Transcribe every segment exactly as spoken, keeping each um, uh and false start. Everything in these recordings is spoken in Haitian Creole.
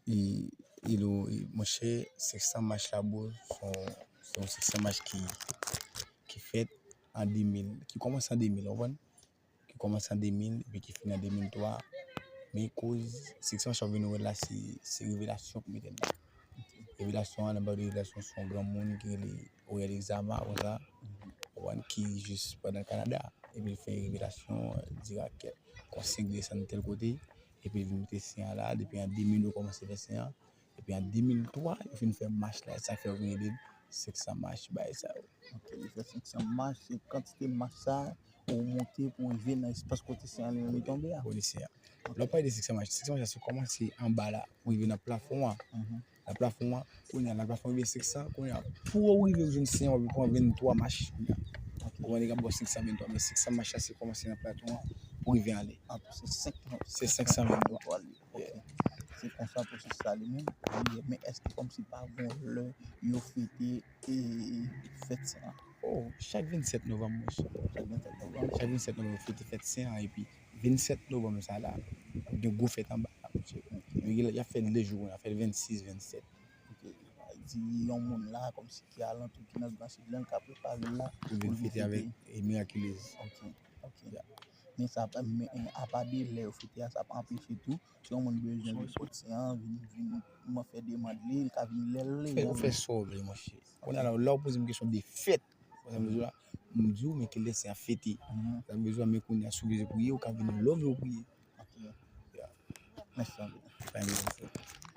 E, e lo, e, monchè, senk san mach la, bro, se yon, se yon senk san mach ki, ki fèt an de mil, ki kòmanse an de mil, w konprann? Ki kòmanse an de mil, epi ki fini an de mil twa. Men koz senk san mach w ap vin wè la, se, se revelasyon pou mete la. Revelasyon an, nan bò de revelasyon, se yon granmoun ki rele Orel Exama, konsa, w konprann, ki jis pandan Kanada. Epi l fè revelasyon, di rakèt, konsa desann tèl kote, epi l vin mete sen an la, depi an de mil yo kòmanse fè sen an, epi an de mil twa, yo fin fè mach la, sa fè yo vin rele l senk san mach, bagay sa yo. Ok, li fè senk san mach, se kantite mach sa, ou monte pou rive nan espas kote sen an li menm li tonbe a. Kote sen an. Lè w pale de senk san mach, senk san mach la se kòmanse anba la, pou rive nan plafon an. Mhm. Nan plafon an, kounye a, nan plafon rive senk san, kounye a, pou w rive jwenn sen an, w ap pran venntwa mach. Ok. Ou wè nèg ap ba w senk san venntwa, men senk san mach la se kòmanse nan plafon an, pou rive anlè. Ah, se senk, se senk san venntwa. Ok. Se konsa pwosesis la li menm li ye. Men èske kòmsi pa gon lè yo fete e fèt sen an? Oh, chak vennsèt novanm, monchè. Chak vennsèt novanm. Chak vennsèt novanm, yo fete fèt sen an, epi vennsèt novanm sa la, gen gwo fèt anba la, monchè. Yo, y ap fè l de jou, y ap fè l vennsis, vennsèt. Ok. Di yon moun la, kòmsi ki alantou, ki nan Gran Sid lan, l ka prepare l la pou l vin fete avèk, e, Miraculez. Ok, ok. Ya. Men sa pa, men, apa de lè yo fete a, sa pa anpeche tou, si yon moun bezwen vin pot sen an, vin, vin, mwen fè demann li, li ka vin lè l vle. Fè, ou fè sa w vle, monchè. Kounye a la, lè w poze m kesyon de fèt, konsa m di w la, m di w, men kilè sen an fete. Mhm. Sa m bezwen, men kounye a, si w bezwen priye, ou ka vini lè w vle w priye. Ok. Ya. Mèsi anpil. Pa gen pwoblèm, frè.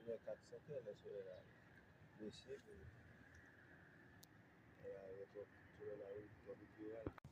Lè kat, senk è lè solèy la bese, pou lè la, yo twò, solèy la yo twò bik viral.